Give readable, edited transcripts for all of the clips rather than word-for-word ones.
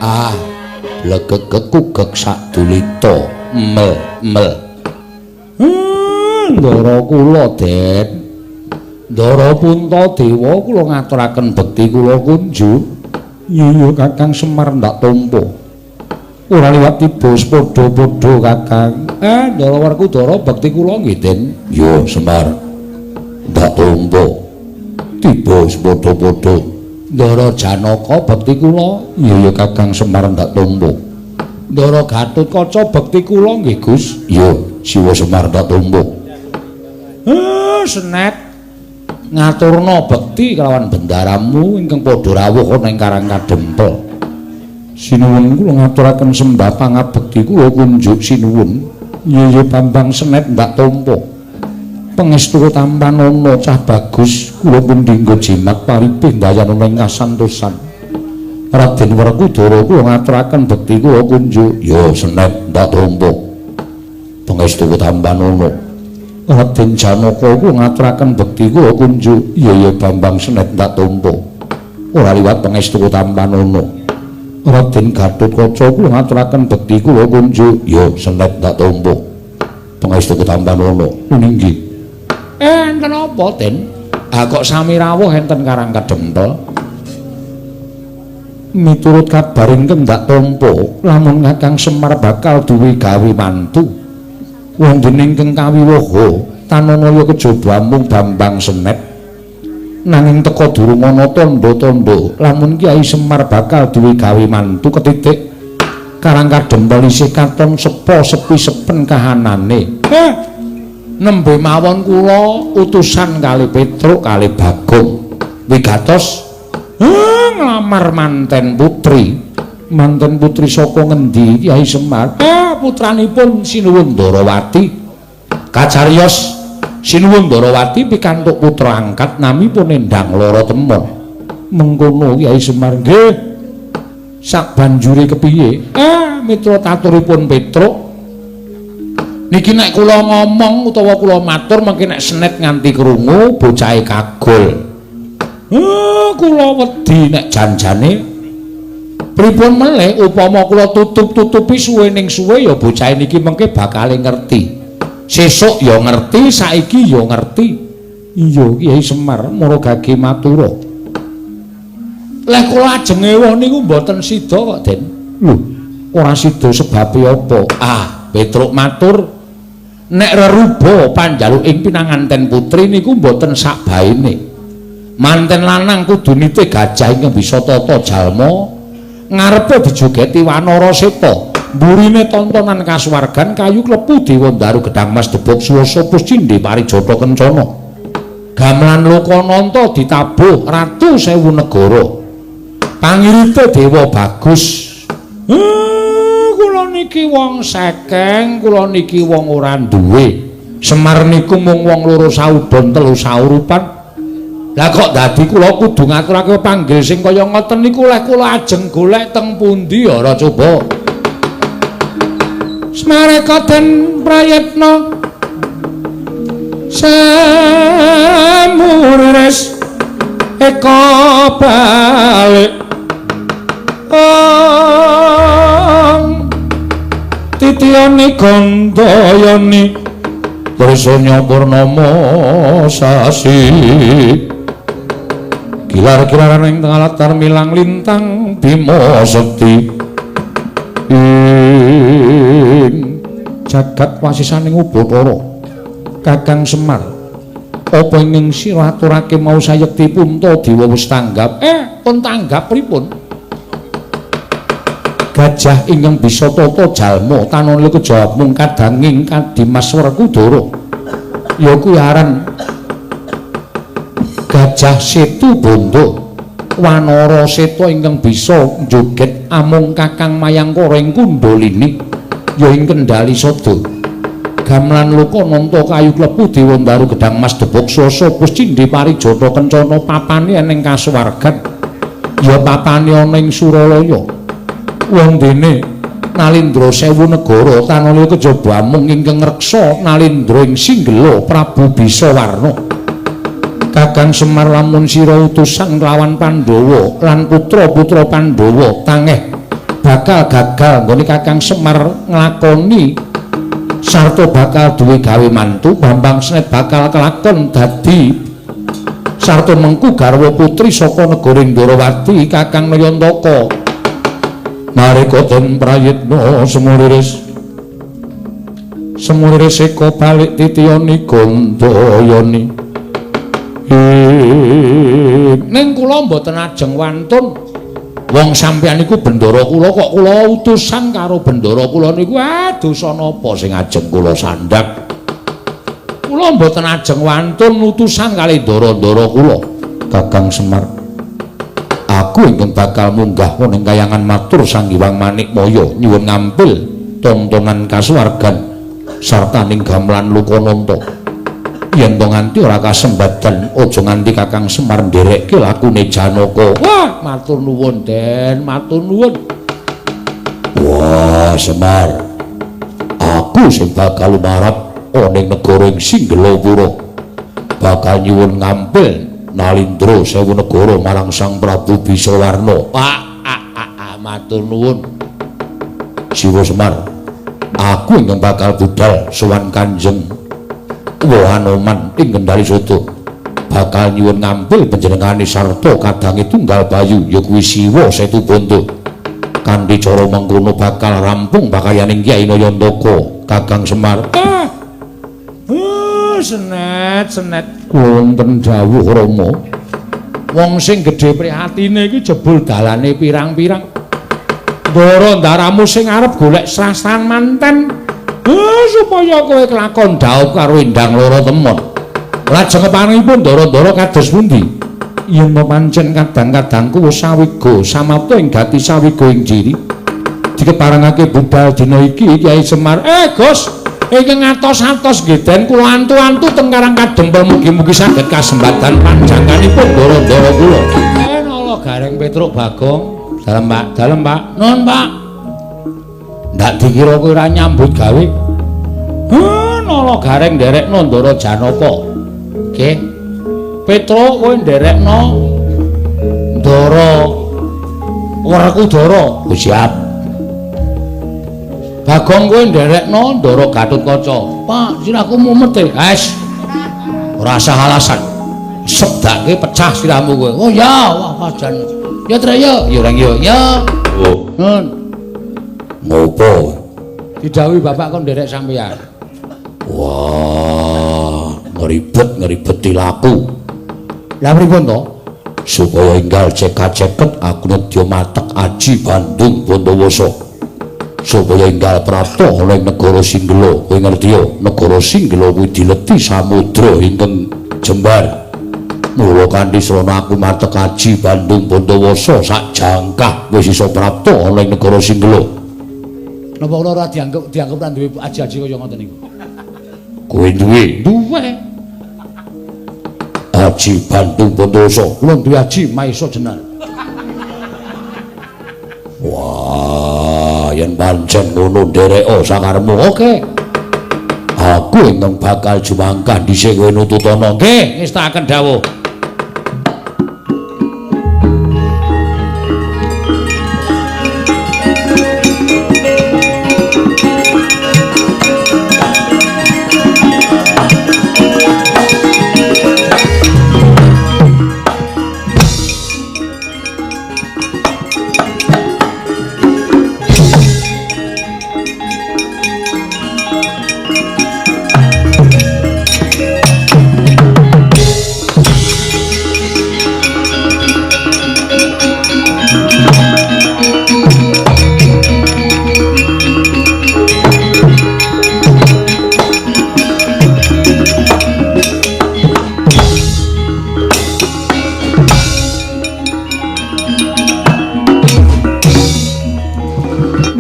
Ah, blegegeg kugeg sadulita mel mel. Ndara kula, Den. Ndara Puntadewa kula ngaturaken bekti kula kunjuk. Iya Kakang Semar ndak tampa. Ora liwat tiba padha-padha Kakang. Ndara Werkudara bekti kula nggih, Den. Iya, Semar. Ndak tampa. Tiba padha-padha. Ndara Janaka bekti kula. Iya Kakang Semar ndak tampa. Ndara Gatotkaca bekti kula nggih, Gus. Iya, Siwa Semar ndak tampa. Senet ngaturna bekti kelawan bendaramu ingkang padha rawuh ana ing Karang Kadempel. Sinuwun kula ngaturaken sembah pangabekti kula kunjuk sinuwun. Iya Bambang Senet ndak tampa. Pangestu tampanana cah bagus kula pun dinggo jimat paripih ndayanana ing kasantosan. Raden Werkudara kula ngaturaken bekti kula kunjuk. Ya Senet ndak tampa. Pangestu tampanana. Raden Janaka kula ngaturaken bekti kula kunjuk. Iya Bambang Senet ndak tampa. Ora liwat pangestu tampanana. Raden Gatotkaca kula ngaturaken bekti kula kunjuk. Ya Senet ndak tampa. Pangestu tampanana. Nggih. Enten apa, Den? Ah kok sami rawuh enten Karang Kadempel? Miturut kabar ingkang ndak tampa, lamun Kakang Semar bakal duwe gawe mantu. Wonten ingkang kawiwaha tanana kejaba amung Bambang Senet. Nanging teka durung ana tandha-tandha lamun Kyai Semar bakal duwe gawe mantu ketitik Karang Kadempel isih katon sepo sepi sepen kahanane. Nembe mawon kula utusan kali Petruk kali Bagong wigatos nglamar manten putri. Manten putri saka ngendi Kyai Semar? Putranipun Sinuwun Ndarawati. Kacariyos Sinuwun Ndarawati pikantuk putra angkat namipun Endang Lara Temon. Mengkono Kyai Semar? Nggih. Sak banjure kepiye? Mitra taturipun Petruk niki nek kula ngomong utawa kula matur mangke nek Senet nganti krungu bocahe kagol. Kula wedi nek janjane pripun melih upama kula tutup-tutupi suwe ning suwe ya bocahe niki mengke bakal ngerti. Sesuk ya ngerti, saiki ya ngerti. Iya Kyai Semar mara gage matura. Leh kula ajeng ewuh niku mboten sida kok, Den. Lho, ora sida sebabe apa? Ah, Petruk matur nek reruba panjaluk ing pinanganten putri niku mboten sakbaene. Manten lanang kudu nitih gajah ingkang bisa tata jalma, ngarepe dijogeti wanara seta, mburine tontonan kasuwargan kayu klepu dewa ndaru gedang mas debog suwasa puscindhe parijata kencana. Gamelan Lokananta ditabuh ratu sewu negara. Pangirite dewa bagus. Kula niki wong sekeng, kula niki wong ora duwe. Semar niku mung wong loro saudon telu saurupan. Lah kok dadi kula kudu ngaturake panggil sing kaya ngoten niku leh kula ajeng golek teng pundi ora coba. Smareka den prayitna samuriris eka balik ong titiyani gandayani trisanya purnama sasi gilar-gilaran ing tengah latar milang lintang bima sekti ing jagat wasisaning Ubathara. Kakang Semar, apa ingkang sira aturake mau sayekti Puntadewa wis tanggap? Pun tanggap pripun? Gajah ingkang bisa tata jalma tanana kejawab mung kadanging Kadimas Werkudara. Ya kuwi aran Gajah Setu Bondo. Wanara seta ingkang bisa njoget amung Kakang Mayangkara ing Kundalini ya ing Kendali Sada. Gamelan Lokananta kayu klepu dewa ndaru gedang mas debog swasa puscindhe parijata kencana papane ning kasuwargan ya papane ana ing Suralaya. Wondene Nalindra sewu negara tanana kejaba amung ingkang ngreksa Nalindra ing Singgela Prabu Bisawarna. Kakang Semar lamun sira utusan kelawan Pandhawa lan putra-putra Pandhawa tangeh bakal gagal nggone Kakang Semar nglakoni sarta bakal duwe gawe mantu. Bambang Senet bakal kelakon dadi sarta mengku garwa putri saka negara Ndorowati Kakang Nayantaka. Narika den prayitna semuliris semuliris eka balik titiyani Gandayani. Ning kula mboten ajeng wantun. Wong sampeyan niku bendara kula kok kula utusan karo bendara kula niku dosa napa sing ajeng kula sandhak. Kula mboten ajeng wantun utusan kali ndara-ndara kula. Kakang Semar, aku ingkang bakal munggah ning kayangan matur Sang Hyang Manikmaya nyuwun ngampil tontonan kasuwargan sarta ning gamelan Lokananta. Yen to nganti ora kasembadan aja nganti Kakang Semar nderekke lakune Janaka. Wah, matur nuwun Den, matur nuwun. Wah, Semar, aku sing bakal lumarap ana ing negara ing Singgelapura. Bakal nyuwun ngampil Nalindra sewu negara marang Sang Prabu Bisawarna. Wah, matur nuwun. Siwa Semar, aku ingkang bakal budal sowan Kanjeng Hanoman ing Kendali Soto. Bakal nyuwun ngampil panjenengane sarta kadange tunggal bayu ya kuwi Siwa Setubondo. Kanthi cara mengkono bakal rampung bakayaning Kyai Nayantaka. Kakang Semar, senet senet wonten dawuh Rama. Wong sing gedhe prihatine iki jebul dalane pirang-pirang. Ndara ndaramu sing arep golek srasan manten supaya kowe kelakon dhaup karo Endang Loro Temon. Lajeng keparengipun ndara-ndara kados pundi? Yen pancen kadang-kadangku wis sawiga samapta ing gati sawiga ing jiri. Dikeparengake budal dina iki Kyai Semar. Gus, ingkang atos-atos nggih den kula antu-antu teng Karang Kadempel mugi-mugi saged kasembadan panjangkanipun ndara-ndara kula. Nala Gareng Petruk Bagong. Dalem Pak, dalem Pak. Nuwun Pak. Ndak dikira kowe ora nyambut gawe. Nala Gareng nderekno Ndara Janaka. Nggih. Petruk kowe nderekno Ndara Werkudara. Oh, siap. Bagong kowe nderekno Ndara Gatotkaca. Pak, sirahku mumet e. Wes. Ora usah alasan. Sedake pecah sirahmu kowe. Oh ya, wah jan. Ya Tre ya, ya Reng ya. Ya. Oh. Nun. Ngopo? Didhawuhi bapak kon nderek sampeyan. Wah, ngribet-ngribeti laku. Lah pripun to? Supaya enggal cekak-ceket aku nedya matek aji Bandung Bondowoso. Supaya enggal prapta ana ing negara Singgela. Kowe ngerti ya, negara Singgela kuwi dileti samudra ingkang jembar. Mula kanthi srana aku matek aji Bandung Bondowoso sak jangkah wis iso prapta ana ing negara Singgela. Napa kula ora dianggep ora duwe aji-aji kaya ngoten niku? Kowe duwe? Duwe. Aji Bandung Bondowoso. Kula duwe aji Maesa Jenar. Wah, yen pancen ngono ndereka sakarepmu. Oke. Aku ingkang bakal jumangkah dhisik kowe nututana. Nggih, ngestakaken dawuh.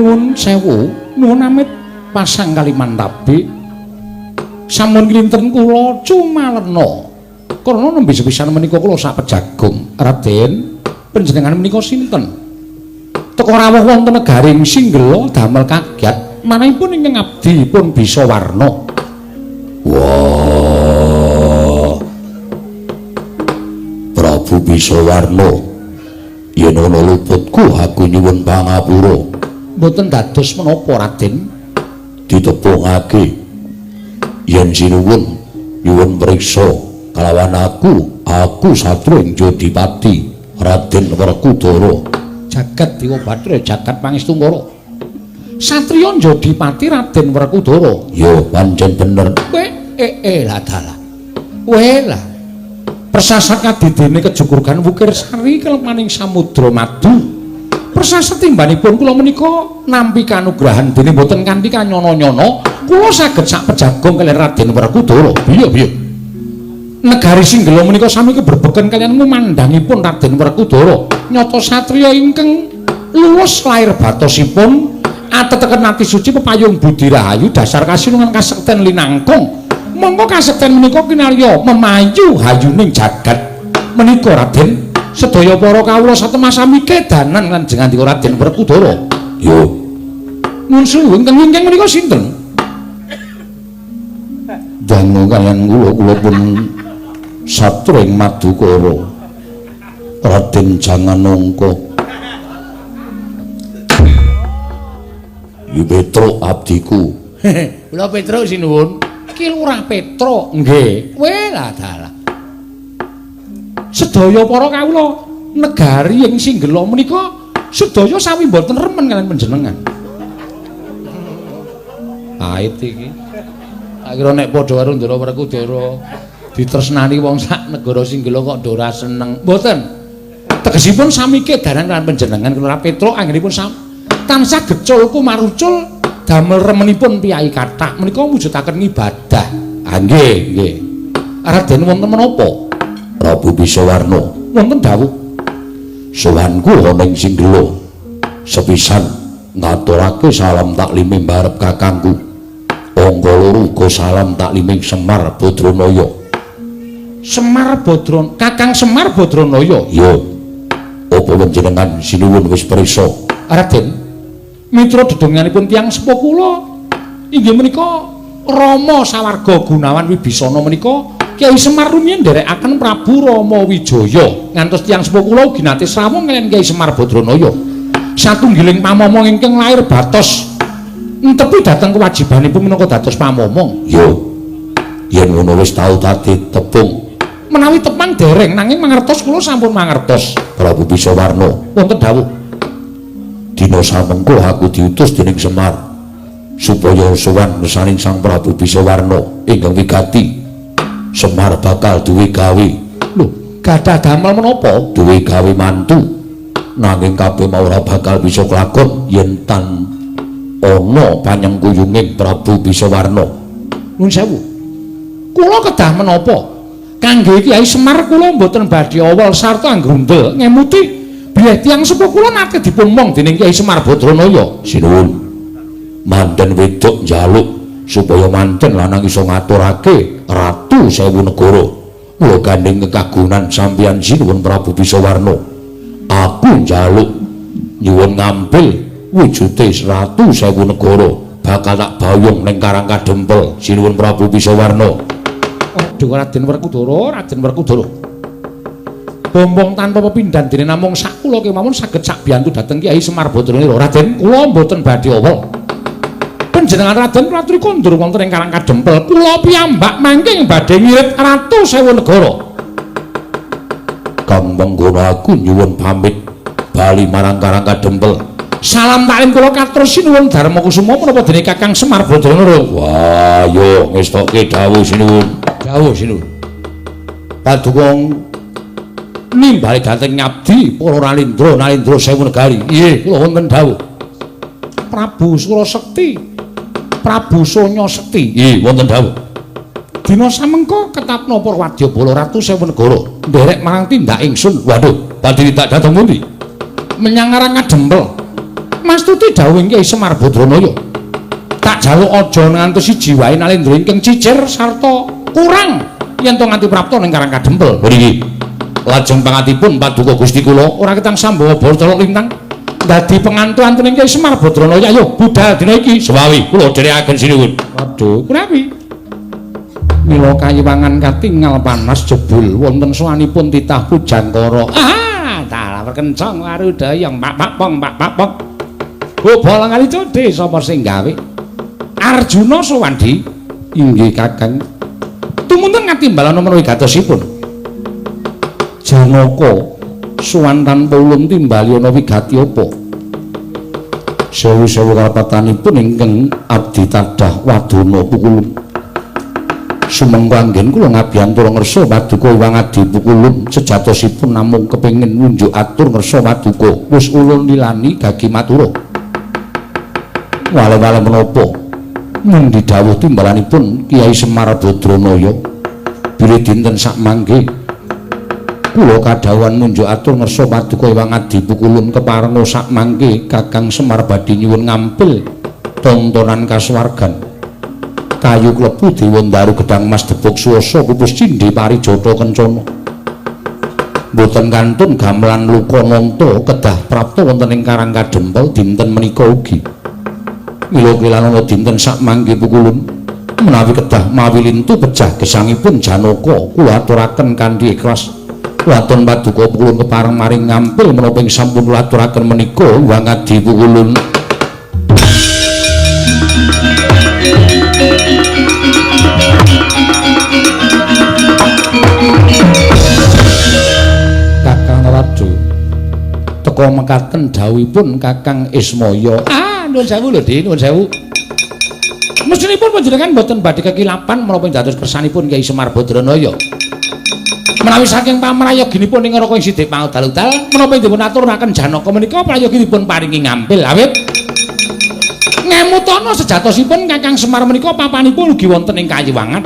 Nuwun sewu, nuwun amit pasang Kalimantabe. Sampun kinten kula cumalena. Karena nembe sepisan menika kula sapejagung. Raden, panjenengan menika sinten? Teka rawuh wonten negaring Singgela damel kaget manahipun ingkang abdi pun bisa warna. Wah. Prabu Bisawarna, yen ana luputku aku nyuwun pangapura. Mboten dados menapa Raden? Ditepungake yen sinuwun nyuwun priksa kalawan aku, aku satriya Jodipati Raden Werkudara. Jagat Dewa Bathara jagat Pangestungkara. Satriya Jodipati Raden Werkudara. Ya pancen bener. Kowe lah dalah. Kowe lah. Persasat kadidene kejukurgan Wukir Sari kelemaning samudra madu. Persasat timbanipun kula menika nampi kanugrahan dene mboten kanthi kanyono-nyono, kula saged sak pejagong kaliyan Raden Werkudara. Piye piye? Negari Singgela menika sami keberbeken kaliyan ngumandhangipun Raden Werkudara. Nyata satriya ingkang luwes lair batosipun, ateteken ati suci pepayung budi rahayu dasar kasinungan kasekten linangkung. Mongko kasekten menika kinarya memayu hayuning jagat menika Raden. Sedaya para kawula satemah sami kedanan lan jengandika Raden Werkudara. Yo. Nuwun suwun ingkang wingking menika sinten? Dangu kaliyan kula, kula pun satring Madukara. Raden Janganongko. Iki Petruk abdiku. Kula Petruk sinuwun. Ki Lurah Petruk. Nggih. Kowe lah dalah. Sedaya para kawula negari ing Singgela menika sedaya sami mboten remen kaliyan panjenengan. Pait iki. Tak kira nek padha karo Ndara Werkudara ditresnani wong sak negara Singgela kok ora seneng. Mboten. Tegesipun sami kedaran kaliyan panjenengan Lurah Petruk anggenipun tansah gecul kumarucul damel remenipun piyai kathah menika mujudaken ngibadah. Ah nggih, nggih. Raden wonten menapa? Prabu Bisawarna wonten dawuh. Sowanku ana ing Singgela. Sepisan ngaturake salam taklime mbarep kakangku. Angka loro uga salam taklime Semar Badranaya. Semar Badran, Kakang Semar Badranaya. Ya. Apa panjenengan sinuwun wis prisa? Raden, mitra dedonganipun tiyang sepuh kula inggih menika Rama Sawarga Gunawan Wibisana menika Kyai Semar rumiyin nderekaken Prabu Rama Wijaya ngantos tiyang sepuh kula ugi nate srawung kaliyan Kyai Semar Badranaya. Satunggiling pamomong ingkang lair batos entepi dhateng kewajibanipun minangka dados pamomong. Ya. Yen ngono wis tau dadi tepung. Menawi tepang dereng nanging mangertos kula sampun mangertos. Prabu Bisawarna wonten dawuh. Dina samengko aku diutus dening Semar supaya sowan ngesaning Sang Prabu Bisawarna ingkang wigati. Semar bakal duwe gawe. Lho, gadah damel menapa? Duwe gawe mantu. Nanging kabeh mau ora bakal bisa kelakon yen tan ana panyengkuyunging Prabu Bisawarna. Nuwun sewu. Kula kedah menapa? Kangge Kyai Semar kula mboten badhe awal sarta anggrundel ngemuti bilih tiyang sepuh kula nate dipun mong dening Kyai Semar Badranaya. Sinuwun. Manten wedok njaluk supaya manten lanang iso ngaturake Ratu Sewu Negara. Mula gandeng kekagunan sampeyan sinuwun Prabu Bisawarna. Aku njaluk nyuwun ngambil wujude Ratu Sewu Negara bakal tak bayung ning Karang Kadempel sinuwun Prabu Bisawarna. Aduh Raden Werkudara, Raden Werkudara. Bombong tanpa pepindhan dene namung sak kula kemawon saged sak biyantu dhateng Kyai Semar Badranaya. Raden, kula mboten badhe awel. Panjenengan Raden Pratri kondur wonten ing Karang Kadempel. Kula piyambak mangke badhe ngirit Ratu Sewu Negara. Kang mengkono aku nyuwun pamit bali marang Karang Kadempel. Salam taklim kula katur sinuwun Darma Kusuma menapa dene Kakang Semar Badranaya. Wah, yo ngestokke dawuh sinuwun. Dawuh sinuwun. Paduka nimbali dhateng ngabdi para Nalindra, Nalindra Sewu Negari. Nggih, kula wonten dawuh. Prabu Surasekti, Prabu Sonya Sekti. Nggih, wonten dawuh. Dina samengko ketapna para wadyabala Ratu Sewu Negara nderek marang tindak ingsun. Waduh, badhe tindak dhateng pundi? Menyang Karang Kadempel. Mastuti dawuh Kyai Semar Badranaya. Tak jaluk aja ngantos siji wae Nalindra ingkang cicir sarta kurang yen to nganti prapta ning Karang Kadempel. Mriki. Lajeng pangatipun paduka Gusti kula ora ketang sambawa bala colok lintang dadi pengantu-antuning Kyai Semar Badranaya. Ayo budal dina iki. Sewawi kula dherekaken sinuwun. Waduh, kunawi? Mila kayiwangan katingal panas jebul wonten sowanipun titah Pujangkara. Ah, dalah kencang warudayang pak pak pong pak pak pong. Bobolongan itu sapa sing gawe? Arjuna Suwandi. Inggih Kakang. Tumunten ngatimbalana menawi gatosipun. Janaka suwan tanpa ulun timbali ana wigati apa? Sewu-sewu kalepatanipun ingkang abdi tadah wadana pukulun. Sumengko anggen kula ngabiyantara ngersa paduka Hyang Adi Pukulun sejatosipun namung kepengin ngunjuk atur ngersa paduka wis ulun lilani gagi matura. Wale-wale menapa mung didhawuh timbalanipun Kyai Semar Badranaya bilih dinten sakmangke kula kadhawuhan munjuk atur ngersa paduka Hyang Adi Pukulun keparenga sakmangke Kakang Semar badhe nyuwun ngampil tontonan kasuwargan. Kayu klebu dewa ndaru gedang mas debuk swasa pupus cindhe parijata kencana. Mboten kantun gamelan Lukananta kedah prapta wonten ing Karang Kadempel dinten menika ugi. Mila kilanana dinten sakmangke Pukulun menawi kedah mawi lintu pejah gesangipun Janaka kula aturaken kanthi ikhlas. Waton paduka Pukulun kepareng maring ngampil menapa ing sampun kula aturaken menika Hyang Adi Pukulun. Kakang Narada teka mekaten dawuhipun Kakang Ismaya. Ah, nuwun sewu lho, Dik, nuwun sewu. Mestinipun panjenengan mboten badhe kekilapan menapa ing dados kersanipun Kyai Semar Badranaya. Menawi saking pamrayoginipun ing Raka ing Sidik Paudal-udal menapa ing dipun aturaken Janaka menika prayogi dipun paringi ngampil awit ngemutana sejatosipun Kakang Semar menika papanipun ugi wonten ing Kayiwangan.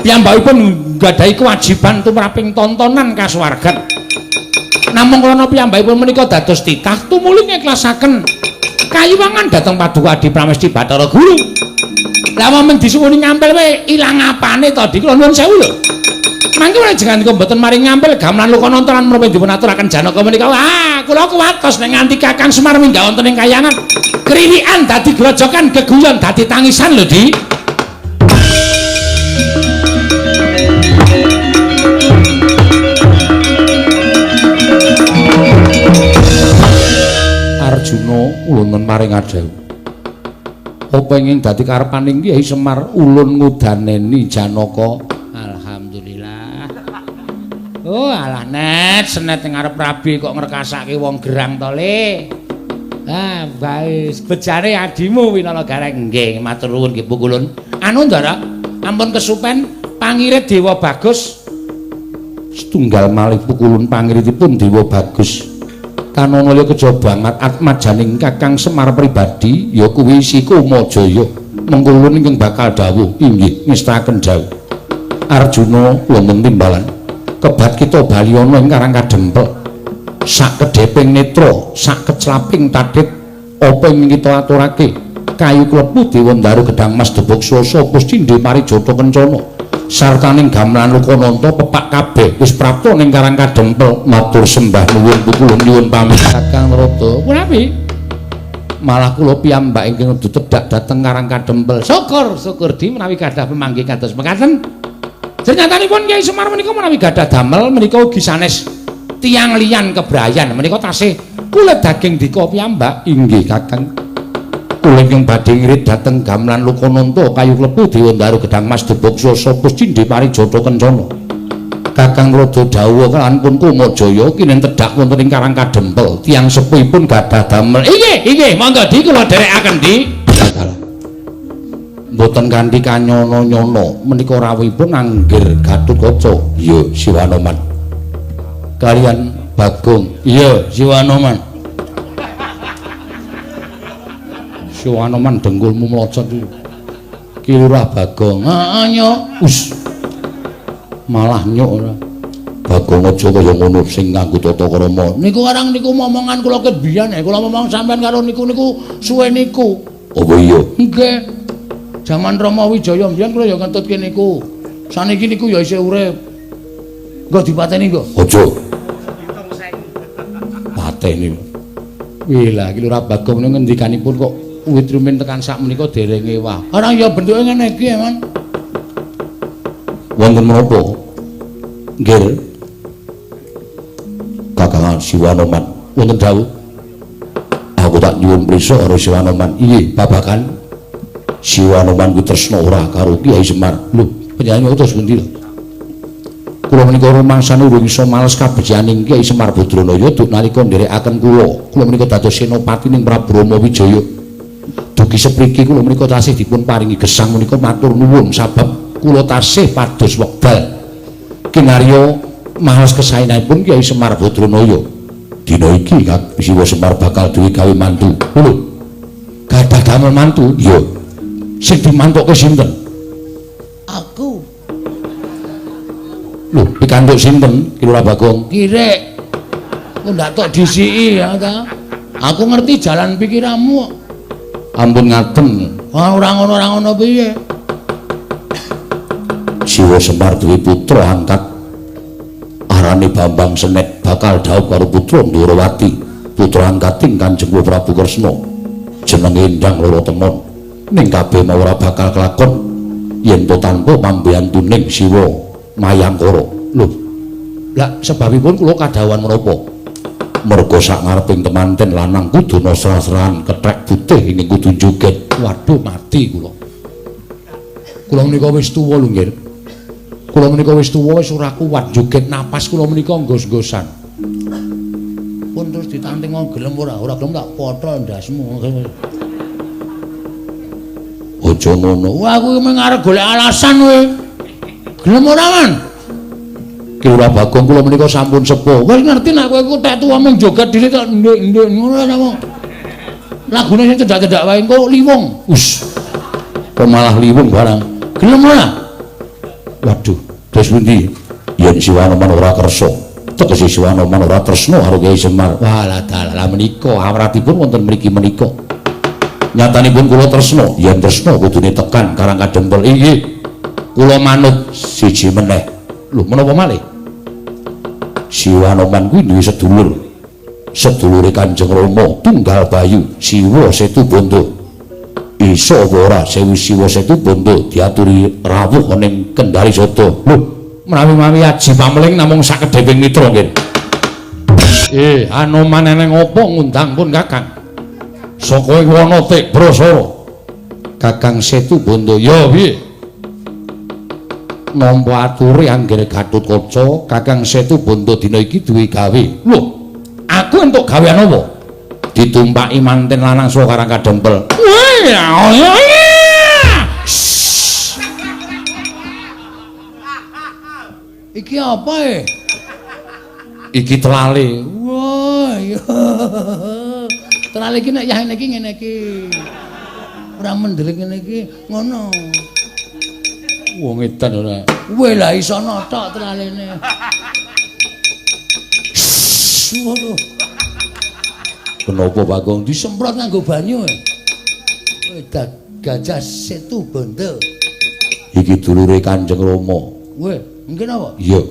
Piyambakipun nggadahi kewajiban tumraping tontonan kasuwargan. Namung krana piyambakipun menika dados titah tumuli ngiklasaken Kayiwangan dhateng Paduka Adi Pramesti Bathara Guru. Lah momen disuwuni ngampil wae ilang apane to Dik? Kula nuwun sewu lho. Mangke jenengan kok mboten maring ngampil gamelan Lukananta lan menapa dipun aturaken Janaka menika. Ah, kula kuwatos nek nganti Kakang Semar minggah wonten ing kayangan. Kriwikan dadi grojokan, geguyon dadi tangisan lho, Dik. Arjuna ulun maring adhawuh. Apa ingin dadi karepaning Kyai Semar ulun ngudaneni Janaka? Alhamdulillah. Oh alah net, senet ing arep rabi kok ngrekasake wong gerang to le. Ah, bae bejane adimu Winana Gareng. Nggih, matur nuwun nggih Pukulun. Anu Ndara, ampun kesupen pangirit Dewa Bagus. Setunggal malih Pukulun pangiritipun Dewa Bagus. Kanana liya kejaba banget atmajaning Kakang Semar pribadi ya kuwi si Kumajaya. Mengko ulun ingkang bakal dawuh inggih ngestaken dawuh. Arjuna wonten timbalan. Kebat kita bali ana ing Karang Kadempel. Sak kedheping netra, sak keclaping tathit apa ing kita aturake? Kayu klebu dewa ndaru gedang mas debuk swasa pus cindhe parijata kencana. Sartaning gamelan Lukananta pepak kabeh wis prapta ning Karang Kadempel. Matur sembah nuwun Pukulun nyuwun pamit Kakang Narada. Punapi? Malah kula piyambak ingkang tedhak dhateng Karang Kadempel. Syukur, syukur di menawi gadah pemanggih kados mekaten. Senyatanipun Kyai Semar menika menawi gadah damel menika ugi sanes tiyang liyan kebrayan menika tasih kulit daging dika piyambak. Inggih Kakang. Kula ingkang badhe ngirit dhateng gamelan Lukananta kayu klebu dewa ndaru gedang mas debuk swasa pus cindhe parijata kencana. Kakang Rada dawuh kalawan pun Kumajaya kinen tedhak wonten ing Karang Kadempel. Tiyang sepuhipun gadah damel. Inggih, inggih, monggo di kula dherekaken di. Mboten kanthi kanyono-nyono menika rawuhipun Anggir Gatotkaca. Iya, Siwanoman. Kalian Bagong. Iya, Siwanoman. Siwanoman dengkulmu mlocot iki. Ki Lurah Bagong. Heeh, nyok. Us. Malah nyok ora. Bagong aja kaya ngono sing nganggo tata krama. Niku arang niku momongan kula ket biyen, kula momong sampean karo niku niku suwe niku. Apa iya? Nggih. Jaman Rama Wijaya mbiyen kula ya ngentutke niku. Saniki niku ya isih urip. Nggo dipateni nggo. Aja. Pateni. Wih lah iki Lurah Bagong niku ngendikanipun kok wit rumin tekan sak menika dereng ewah. Ora ya bentuke ngene iki, Man. Wonten menapa? Nggih. Kakang Siwanoman wonten dawuh. Aku Aku tak nyuwun prisa karo Siwanoman. Iya, babagan Siwanoman kuwi tresna ora karo Kyai Semar. Lho, panjenengan terus pundi lho? Kula menika rumangsane urung iso males kabecikaning Kyai Semar Badranaya duk nalika nderekaken kula. Kula menika dados senopati ning Prabu Rama Wijaya. Dugi sepriki kula menika tasih dipun paringi gesang menika matur nuwun sabab kula tasih pados wekdal kinarya males kesaenanipun Kyai Semar Badranaya. Dina iki Siwa Semar bakal duwe gawe mantu. Lho, gadah damel mantu? Iya. Sing dimantuke sinten? Aku. Lho, pikantuk sinten Ki Lurah Bagong? Kirek. Kok ndak tok disiki ya ta? Aku ngerti jalan pikiranmu. Ampun ngaten. Ora ngono ora ngono piye? Siwa Semar duwe putra angkat arane Bambang Senet bakal dhaup karo putra Ndorowati, putra angkating Kanjeng Prabu Kresna. Jenenge Endang Loro Temon. Ning kabeh mau ora bakal kelakon yen to tanpa pambiyantuning Siwa Mayangkara. Lho, lah sebabipun kula kadhawuhan menapa? Merga sak ngareping temanten lanang kudu srah-srahan kethek putih ing kudu joget. Waduh, mati kula. Kula menika wis tuwa lho nggih. Kula menika wis tuwa wis ora kuat joget, napas kula menika nggos-nggosan. Pun terus ditanting gelem ora? Ora gelem tak potol ndasmu. Aja ngono. Wah, aku mung arep golek alasan kowe. Gelem ora, Man? Ki Lurah Bagong kula menika sampun sepuh. Wis ngerti nek kowe ku tek tuwa mung joget dhisik tok nduk-nduk ngono ta kok. Lagune sing cedhak-cedhak wae engko liwung. Us. Kok malah liwung barang. Gelem ora? Waduh, terus pundi? Yen Siwanoman ora kersa, tegese Siwanoman ora tresna karo Kyai Semar. Walah dalah menika awratipun wonten mriki menika. Nyatanipun kula tresna, yen tresna kudune tekan Karang Kadempel. Inggih. Kula manut siji meneh. Lho, menapa malih? Siwanoman kuwi duwe sedulur. Sedulure Kanjeng Rama Tunggal Bayu, Siwa Setu Bondo. Iso apa ora Sewu Siwa Setu Bondo diaturi rawuh ning Kendari Sada. Lho, menawi-mawi aji pameling namung sakedheping mitra nggih. Anoman eneng apa ngundang pun Kakang? Saka ing wana Tibrasara. Kakang Setu Bondo, ya piye? Nampa ature anggere Gatotkaca, Kakang Setu Bondo dina iki duwe gawe. Lho, aku entuk gawean apa? Ditumpaki manten lanang saka Karang Kadempel. Iki apa e? Iki telale. Wah, iya. Telale iki nek yah iki ngene iki. Ora mendelik ngene iki ngono. Wong edan ora. Weh lah iso notok telalene. Waduh. Kenapa Bagong disemprot nganggo banyu? Weh Gajah Setu Bondo. Iki dulure Kanjeng Rama. Weh, mungkin apa? Iya.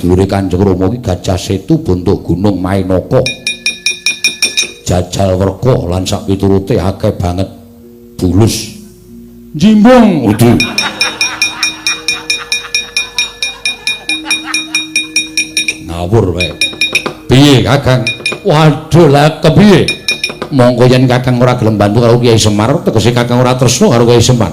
Dulure Kanjeng Rama iki Gajah Setu Bondo Gunung Mainaka. Jajal werka lan sak piturute akeh banget bulus. Jimbung. Waduh. Ngawur wae. Piye Kakang? Waduh lah kepiye? Monggo yen Kakang ora gelem bantu karo Kyai Semar, tegese Kakang ora tresna karo Kyai Semar.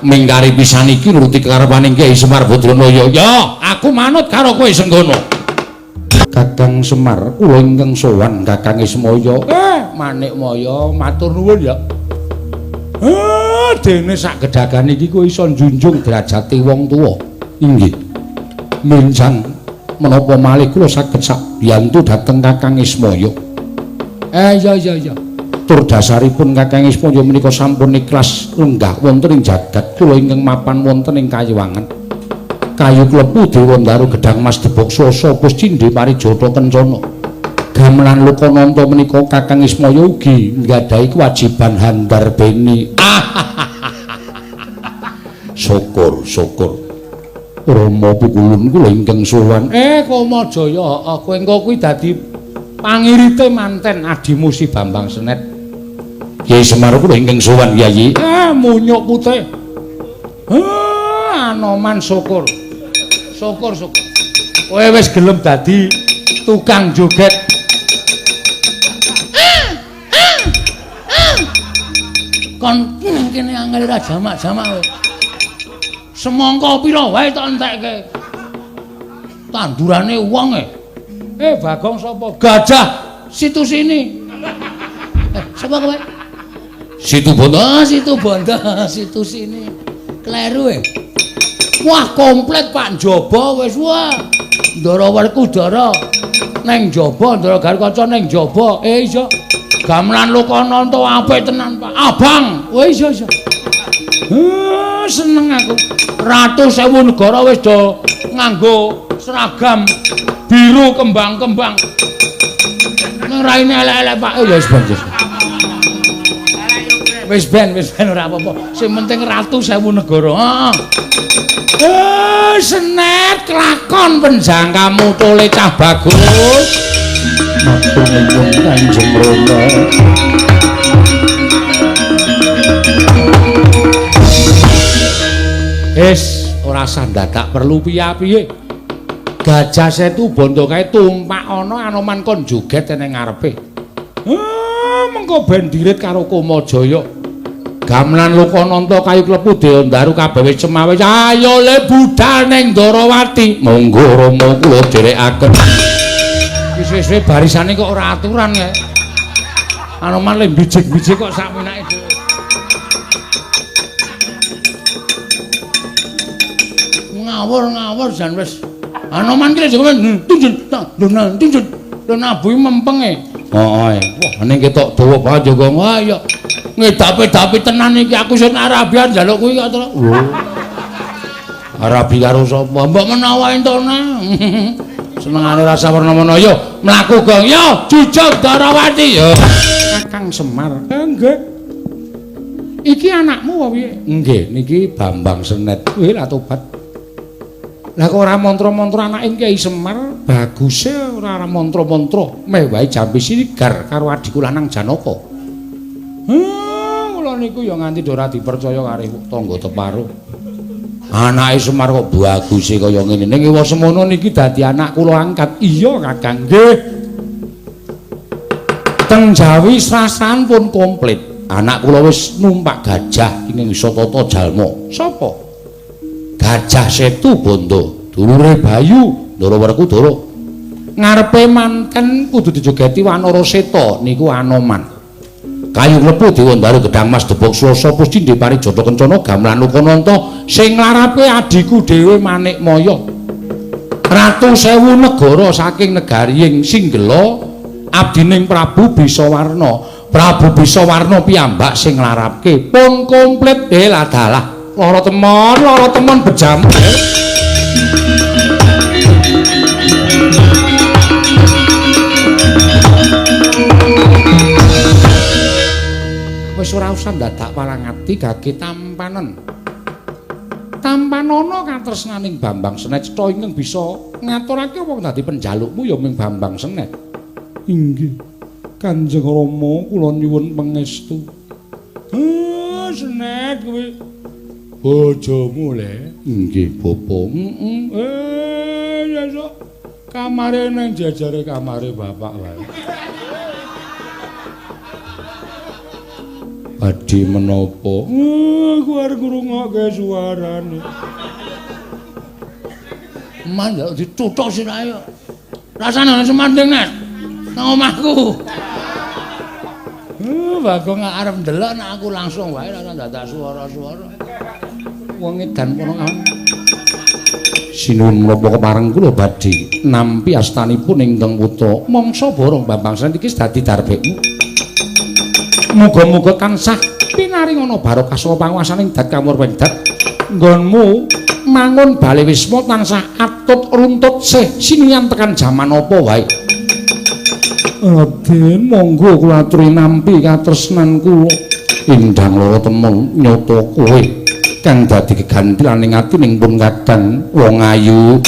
Mingkari pisan iki nuruti kekarepane Kyai Semar Badranaya. Ya, aku manut karo kowe Senggono. Kakang Semar, kula ingkang sowan Kakang Ismaya. Manikmaya, matur nuwun ya. Dene sak gedhagan iki kowe iso njunjung derajate wong tuwa. Inggih. Minjang menapa malih kula saged sabiyantu dhateng Kakang Ismaya. Iya iya iya. Tur dasaripun Kakang Ismaya menika sampun ikhlas lenggah wonten ing jagat kula ingkang mapan wonten ing Kayiwangan. Kayu klepu Dewa Ndaru Gedhang Mas Debok Swasa Puscindhe Parijata Kencana. Gamelan Lokananta menika Kakang Ismaya ugi nggadahi kewajiban handarbeni. Syukur syukur. Rama pukulun kula ingkang sowan. Kamajaya, heeh, kowe engko kuwi dadi pangirite manten adimu si Bambang Senet. Kyai Semar kula ingkang sowan Kyai. Munyuk putih. Anoman syukur. Syukur syukur. Kowe wis gelem dadi tukang joget. Kon nang kene angel ra jamak-jamak kowe. Semangka pira wae tak entekke. Tandurane wong e. Bagong sapa? Gajah situ sini. Sapa kowe? Situ Bondo. Situ Bondo, situ sini. Kleru e. Wah, komplit Pak njaba wis wah. Ndara Werkudara neng njaba, Ndara Garukaca neng njaba. Iya. Gamelan Lokananta apik tenan, Pak. Abang. Oh iya iya. Seneng aku. Ratu sewu negara wis do nganggo seragam biru kembang-kembang. Nang raine elek-elek, Pak. Ya wis ben. Wis ben ora apa-apa. Sing penting ratu sewu negara. Heeh. Senet kelakon penjangkamu tole cah bagus. Matur nuwun Kanjeng Rama. Wis ora usah dadak perlu piye-piye. Gajah Setu Bondo kae tumpak ana Anoman kon joget ning ngarepe. Mengko ben dirit karo Kamajaya. Gamelan Lokananta kayu klepu Dewandaru kabeh wis cemawis. Ayo le budal ning Ndarawati. Monggo Rama kula dherekaken. Wis-wis barisane kok ora aturan kae. Anoman le bijik-bijik kok sak menake dhewe. Ngawur-ngawur jan wis. Anoman ki lho tunjun tak tunjun. Lho nabuhi mempenge. Heeh. Wah, ning ketok dawa banget Joko. Wah iya. Ngedapi-dapi tenan iki aku sing Arabian njaluk kuwi kok to. Lho. Arabi karo sapa? Mbok menawa entone. Senengane rasa werna-werna yo mlaku gong yo jujug Darawati yo. Kakang Semar. Nggih. Iki anakmu apa piye? Nggih, niki Bambang Senet. Kuwi lah tobat. Lah kok ora mantra-mantra anake Kyai Semar, baguse ora mantra-mantra, meh wae jampi sinigar karo adhiku lanang Janaka. Kula niku ya nganti ora dipercaya karo tangga teparo. Anake Semar kok baguse kaya ngene. Ning ewa semono niki dadi anak kula angkat. Iya, Kakang. Nggih. Teng Jawi srasan pun komplit. Anak kula wis numpak gajah ing isa tata jalma. Sapa? Gajah Setu Bondo, dulure Bayu, Ndara Werkudara. Ngarepe manten kudu dijogeti Wanara Seta niku Anoman. Kayu klepu Dewandaru gedang mas debok swasa pusti Parijata Kencana gamelan Lokananta sing nglarape adhiku dhewe Manikmaya. Ratu sewu negara saking negari Singgela abdining Prabu Bisawarna. Prabu Bisawarna piyambak sing nglarapke pun komplit ladalah. Lara temon bejam. Wis ora usah dadak walangati gage tampanen. Tampanana katresnaning Bambang Senet cetha ingkang bisa ngaturake apa dadi penjalukmu ya ming Bambang Senet. Inggih. Kanjeng Rama kula nyuwun pangestu. Senet kuwi bojomu le. Nggih, Bapak. Heeh. Sesuk kamare nang jajare kamare bapak wae. Badhe menapa? Aku arep ngrungokke suarane. Man njaluk dituthuk sirahe kok. Rasane ana semanding Nek. Nang omahku. Bagong arep ndelok nek aku langsung wae ora dadak suara-suara. Wong edan kono kan. Sinuwun menapa kepareng kula badhe nampi astanipun ingkang putra mangsa borong Bambang Senet iki dadi darbekmu. Muga-muga tansah pinaringana barokah saka panguwasaning dat kamurwendat. Nggonmu mangun bale wisma tansah atut runtut sih sinuyan tekan jaman apa wae. Raden monggo kula aturi nampi katresnan kula. Indang lara temen nyata kowe kang dadi kegantilaning ati ning pun kadang wong ayu.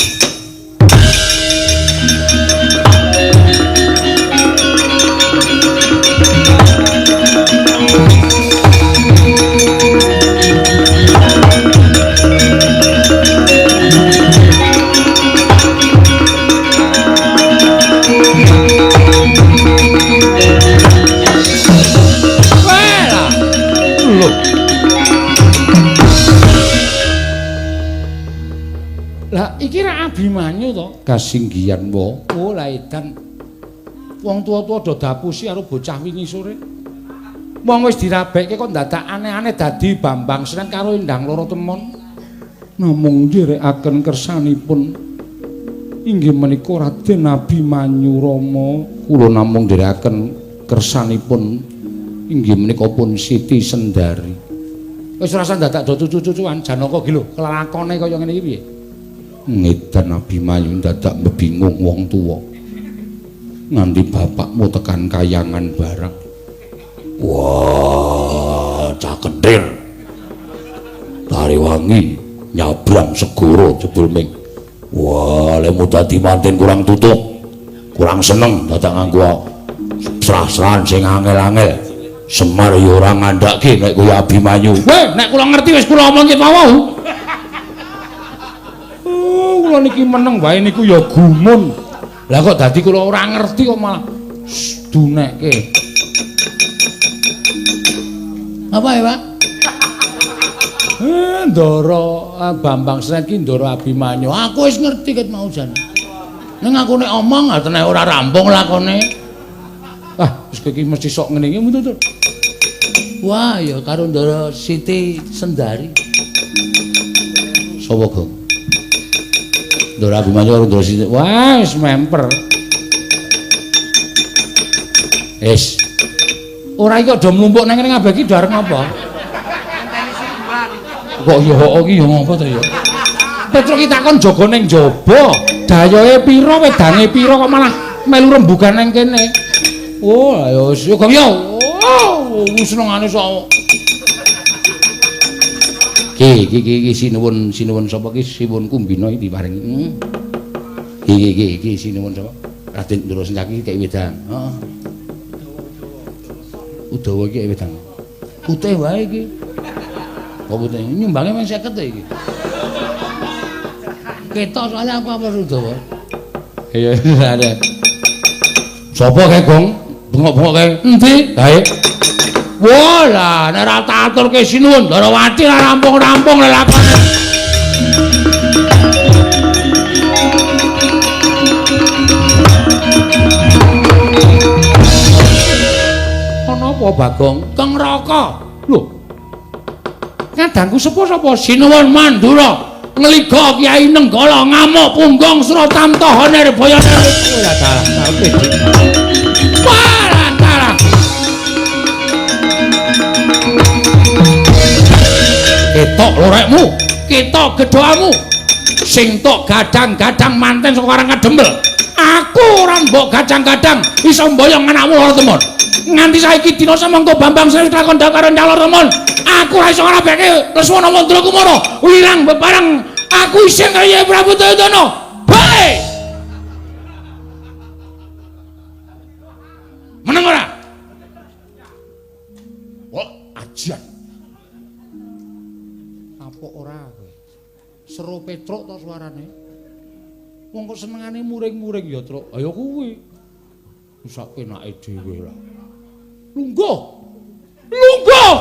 lho. Lah iki ra Abimanyu to? Kasinggihan wa. Oh lah edan. Wong tuwa-tuwa do dapusi karo bocah wingi sore. Wong wis dirabekke kok dadak aneh-aneh dadi Bambang Senen karo Endang Loro Temon. Namung nderekaken kersanipun inggih menika Raden Abimanyu Rama. Kula namung nderekaken kersanipun inggih menika pun Siti Sendari. Wis ora usah dadak do cucu-cucuan Janaka ki lho, kelakone kaya ngene iki piye? Ngedan Abimanyu dadak bingung wong tuwa. Nganti bapakmu tekan kayangan barang. Wah, cah kendir. Tariwangi nyabrang segara jebul ming. Wah, lemu dadi manten kurang tutup. Kurang seneng dadak nganggo srah-srahan sing angel-angel. Semar ya ora ngandhake nek kaya Abimanyu. Weh, nek kula ngerti wis kula omongke wau. Oh, kula niki meneng wae niku ya gumun. Lah kok dadi kula ora ngerti kok malah dunekke. Apa ya, Pak? Ndara Bambang Senen ki Ndara Abimanyu. Aku wis ngerti ket mau jan. Ning aku nek omong atene ora rampung lakone. Ah, wis kowe iki mesti sok ngene iki betul. Wah, ya karo Ndara Siti Sendari. Sapa, Gong? Ndara Abimanyu karo Ndara Siti. Wah, wis memper. Wis. Ora iki do mlumpuk nang kene kabeh iki do arep ngapa? Kok ya iki ya ngapa to ya? Petruk iki takon jaga ning jaba, dayohe pira, wedange pira kok malah melu rembugan nang kene. Oh, ayo wis yo Gong yo. Oh, senengane sok. Ki ki ki sinuwun sinuwun sapa ki Siwun Kumbina iki diparingi. Ki ki ki sinuwun sapa? Raden Ndara Sencaki kei wedang. Heeh. Udawa iki wedang. Putih wae iki. Kok putih? Nyumbange mung 50 to iki. Ketok soalnya aku apa Udawa. Iya, ada. Sapa kae, Gong? Bengok-bengok kae. Endi? Kae. Wah, lah nek ora tak aturke sinuwun Ndarawati ora rampung-rampung lelakone. Ana apa, Bagong? Keng Raka. Lho. Kadangku sepuh sapa? Sinuwun Mandura. Ngliga Kyai Nenggala ngamuk punggung Sratamta Nirbaya. Ora dalah karepe. Wah, dalah. Ketok lorekmu, ketok gedhoamu. Sing tok gadang-gadang manten saka Karang Kadempel. Aku ora mbok gadang-gadang iso mboyong anakmu loro temon. Nganti saiki dina samangka Bambang Sri lakon karo Ndang Loro Temon. Aku ora iso ngrabeke Lesmana Mandra Kumara. Wirang bebareng aku isih kaya Prabu Duryudana. Bae. Meneng ora? Wah, ajian. Apa ora kowe? Seru Petruk to suarane. Wong kok senengane muring-muring ya, Truk. Ayo kuwi. Wis sak penake dhewe lah. Lungguh. Lungguh.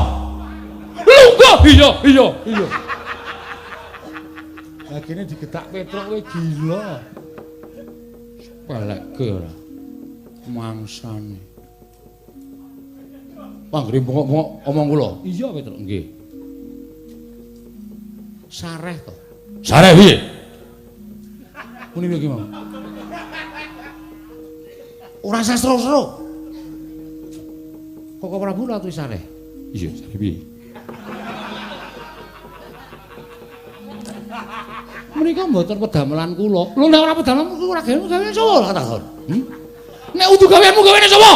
Lungguh. Iya, iya, iya. Lah kene digetak Petruk kowe gila. Sepelekke ora. Mangsane. Panggere bengok-bengok omong kula. Iya, Petruk, nggih. Sareh to. Sareh piye? Muni piye ki mau? Ora sastra-sastra. Koko Prabu ratu sareh. Iya, sareh piye? Menika mboten pedamelan kula. Lho nek ora pedamelan ora gawe sapa lah takon. Nek udu gaweanmu gawene sapa?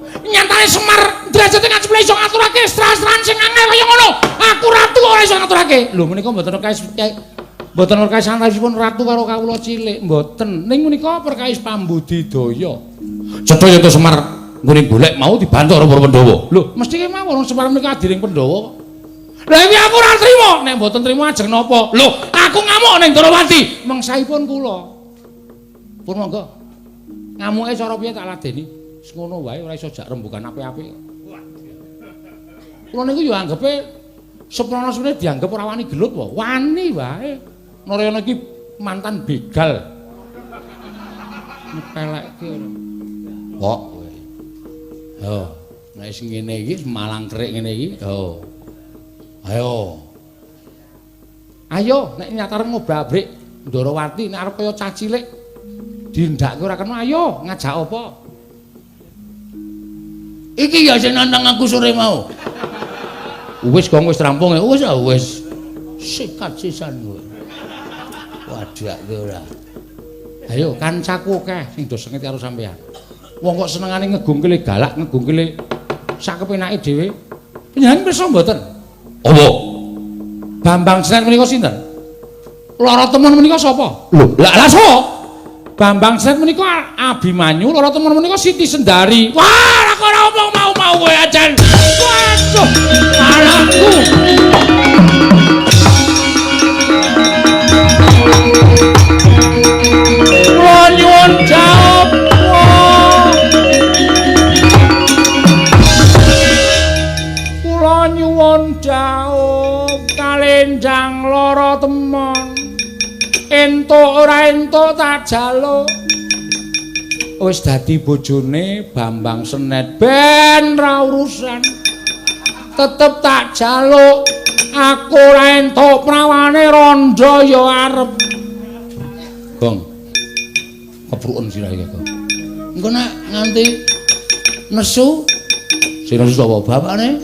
Nyatane Semar derajate ngaceple iso ngaturake stra-stran sing angel kaya ngono. Aku ratu ora iso ngaturake. Lho menika mboten perkawis mboten perkawis antawisipun ratu karo kawula cilik, mboten. Ning menika perkawis pambudidaya. Cetha yen Semar nggone golek mau dibantu karo para Pandhawa. Lho, mesti kemawon Semar menika adiring Pandhawa. Lah iki aku ora trima. Nek mboten trima ajeng napa? Lho, aku ngamuk ning Ndarawati. Mengsaipun kula. Pun monggo. Ngamuke cara piye tak ladeni? Wis ngono wae ora iso jak rembugan apik-apik. Kula niku ya anggepe Seprana semene dianggep ora wani gelut wae. Wani wae. Narayana iki mantan begal. Ngepelekke ora. Kok kowe. Yo, nek sing ngene iki malang kerik ngene iki, yo. Ayo. Ayo nek nyatare ngobrak-abrik Ndorowati nek arep kaya cah cilik dindhakke ora kena, ayo ngajak apa? Iki ya sing nantang aku sore mau. Wis gong wis rampung ya, wis wis. Sikat sisan kowe. Wadake ora. Ayo kancaku akeh sing do sengit karo sampean. Wong kok senengane ngegungkile galak, ngegungkile sak kepenake dhewe. Panjenengan pirsa mboten? Apa? Bambang Senen menika sinten? Lara Temon menika sapa? Lho, lah lah sapa? Bambang Senen menika Abimanyu, Lara Temon menika Siti Sendari. Wah, lah kok ora omong mau-mau kowe ajan. Waduh, anakku. Kula nyuwun jawab. Kula nyuwun jawab kalenjang Lara Temon. Entuk ora entuk tak jaluk. Wis dadi bojone Bambang Senet ben ra urusan. Tetep tak jaluk. Aku ora entuk prawane rondo ya arep. Gong. Kepruken sira iki, Gong. Engko nek nganti nesu sing nesu sapa bapakne?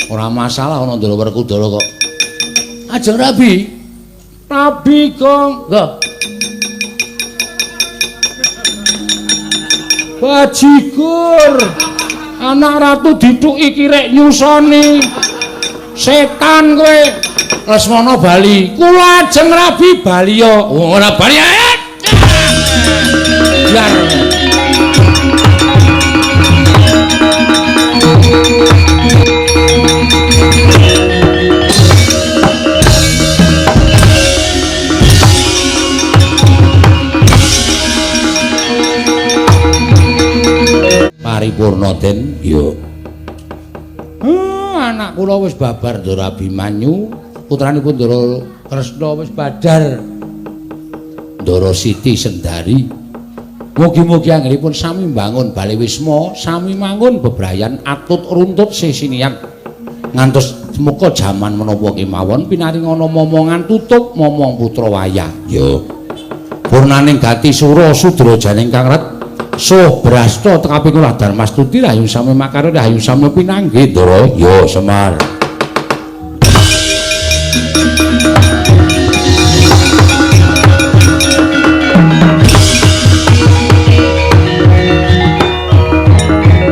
Ora masalah ana Ndara Werkudara kok. Ajeng rabi. Rabi, Gong. Nggo. Bajigur. Anak ratu dithuki kirek nyusoni. Setan kowe. Lesmana bali. Kula ajeng rabi baliya. Oh, ora bali. Biar. Paripurna Den, yo. Anak kula wis babar Ndara Abimanyu, putranipun Ndara Kresna wis badar Ndara Siti Sendari. Mugi-mugi anggenipun sami mbangun bale wisma, sami mangun bebrayan atut runtut sesinian. Ngantos semuka jaman menapa kemawon pinaringana momongan tutup momong putra wayah. Yo. Purnaning gati sura sudra janing kang ret Suh brasta tekapi kula Darmastuti rahayu sami makarya rahayu sami pinanggih Ndara. Yo Semar.